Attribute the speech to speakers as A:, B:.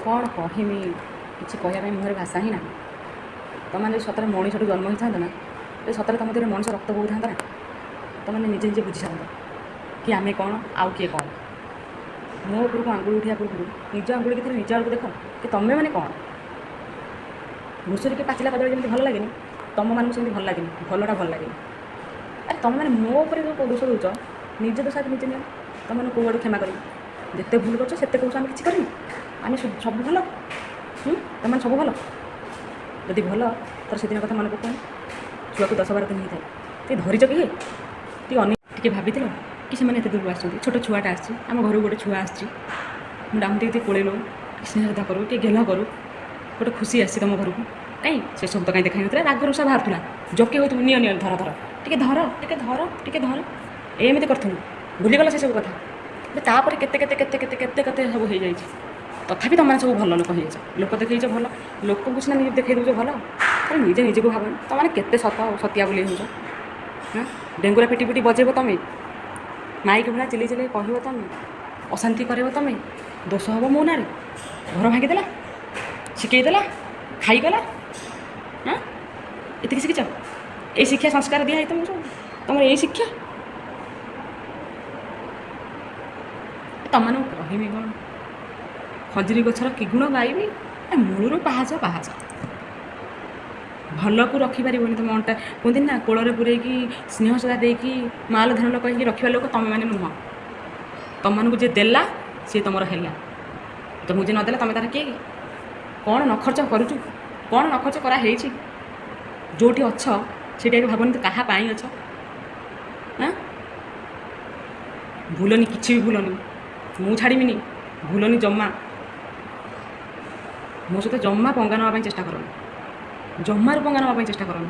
A: କ'ଣ କହିମି, କିଛି କହିବା ପାଇଁ ମୁହଁରେ ଭାଷା ହିଁ ନାହିଁ। ତୁମେ ଯଦି ସତରେ ମଣିଷଠୁ ଜନ୍ମ ହେଇଥାନ୍ତ ନା, ଯଦି ସତରେ ତୁମ ଦେହରେ ମଣିଷ ରକ୍ତ ବୋହୁଥାନ୍ତା ନା, ତୁମେ ନିଜେ ନିଜେ ବୁଝିସାରନ୍ତ କି ଆମେ କ'ଣ ଆଉ କିଏ କ'ଣ। ମୋ ଉପରକୁ ଆଙ୍ଗୁଳି ଉଠିବା ପୂର୍ବରୁ ନିଜ ଆଙ୍ଗୁଳିକି ଥରେ ନିଜ ଆଡ଼କୁ ଦେଖ କି ତୁମେ ମାନେ କ'ଣ। ଘୁଷୁରିକି ପାଚିଲା କଦଳୀ ଯେମିତି ଭଲ ଲାଗେନି, ତୁମମାନଙ୍କୁ ସେମିତି ଭଲ ଲାଗେନି, ଭଲଟା ଭଲ ଲାଗେନି। ଆରେ ତୁମେମାନେ ମୋ ଉପରେ ଯେଉଁ ଦୋଷ ଦେଉଛ, ନିଜ ଦୋଷ ଆଗ ନିଜେ ନିଅ। ତୁମମାନଙ୍କୁ କେଉଁ ଆଡ଼ୁ କ୍ଷମା କରିବି? ଯେତେ ଭୁଲ କରୁଛ ସେତେ କହୁଛ ଆମେ କିଛି କରିନୁ, ଆମେ ସବୁ ଭଲ। ତୁମେମାନେ ସବୁ ଭଲ। ଯଦି ଭଲ ତୋର ସେଦିନ କଥା ମନେ ପକାଉନି, ଛୁଆକୁ 10-12 ଦିନ ହେଇଥାଏ, ଟିକେ ଧରିଛ କି ଟିକେ ଅନେକ ଟିକେ ଭାବିଥିଲ କି ସେମାନେ ଏତେ ଦୂରରୁ ଆସିଛନ୍ତି, ଛୋଟ ଛୁଆଟା ଆସିଛି ଆମ ଘରକୁ, ଗୋଟେ ଛୁଆ ଆସିଛି, ମୁଁ ଡାକୁ ଟିକେ କୋଳେଇ ନେଉ, ସ୍ନେହତା କରୁ, ଟିକେ ଗେଲ କରୁ, ଗୋଟେ ଖୁସି ଆସିଛି ତୁମ ଘରକୁ। କାଇଁ ସେସବୁ ତ କାହିଁ ଦେଖା ନଥିଲା, ରାଗ ରୁଷା ବାହାରୁଥିଲା, ଜକେ ହେଉଥିବୁ, ନିଅ ନିଅ ଧର ଧର ଟିକେ ଧର ଟିକେ ଧର ଟିକେ ଧର, ଏମିତି କରୁଥିଲୁ। ଭୁଲିଗଲ ସେସବୁ କଥା। ତାପରେ କେତେ କେତେ କେତେ କେତେ କେତେ କେତେ ସବୁ ହେଇଯାଇଛି, ତଥାପି ତୁମମାନେ ସବୁ ଭଲ ଲୋକ ହେଇଯାଇଛ। ଲୋକ ଦେଖେଇଛ ଭଲ, ଲୋକଙ୍କୁ ସିନା ନିଜେ ଦେଖେଇ ଦେଉଛ ଭଲ, ଆରେ ନିଜେ ନିଜକୁ ଭାବନି ତୁମମାନେ କେତେ ସତ ସତିଆ ବୋଲି ହେଉଛ। ହଁ, ଡେଙ୍ଗୁରା ପିଟି ପିଟି ବଜେଇବ ତୁମେ, ମାଇକି ଭଳିଆ ଚିଲେଇ ଚିଲେଇ କହିବ ତୁମେ, ଅଶାନ୍ତି କରିବ ତୁମେ, ଦୋଷ ହେବ ମୋ ନାଁରେ। ଘର ଭାଙ୍ଗିଦେଲା, ଶିଖେଇଦେଲା, ଖାଇଗଲା। ହଁ, ଏତିକି ଶିଖିଛ? ଏଇ ଶିକ୍ଷା ସଂସ୍କାର ଦିଆ ହେଇ ତୁମକୁ ସବୁ, ତୁମର ଏଇ ଶିକ୍ଷା? ତମମାନଙ୍କୁ କହିବି କ'ଣ? ଖଜୁରୀ ଗଛର କି ଗୁଣ ଗାଇବି, ମୂଳରୁ ପାହାଚ ପାହାଚ। ଭଲକୁ ରଖିପାରିବନି ତୁମ ଅଣ୍ଟା। କୁହନ୍ତି ନା, କୋଳରେ ପୂରେଇକି ସ୍ନେହ ସଦା ଦେଇକି ମାଲ ଧନ କହିକି ରଖିବା ଲୋକ ତୁମେମାନେ ନୁହଁ। ତୁମମାନଙ୍କୁ ଯିଏ ଦେଲା ସିଏ ତୁମର ହେଲା, ତୁମକୁ ଯିଏ ନଦେଲା ତୁମେ ତାର କିଏ? କ'ଣ ନ ଖର୍ଚ୍ଚ କରୁଛୁ, କ'ଣ ନ ଖର୍ଚ୍ଚ କରାହେଇଛି? ଯେଉଁଠି ଅଛ ସେଇଠି ଆଗେ ଭାବନି ତ କାହା ପାଇଁ ଅଛ। ଆଁ ଭୁଲନି, କିଛି ବି ଭୁଲନି, ମୁଁ ଛାଡ଼ିବିନି, ଭୁଲନି ଜମା। ମୋ ସହିତ ଜମା ପଙ୍ଗା ନେବା ପାଇଁ ଚେଷ୍ଟା କରନି, ଜମାରୁ ପଙ୍ଗା ନେବା ପାଇଁ ଚେଷ୍ଟା କରନି।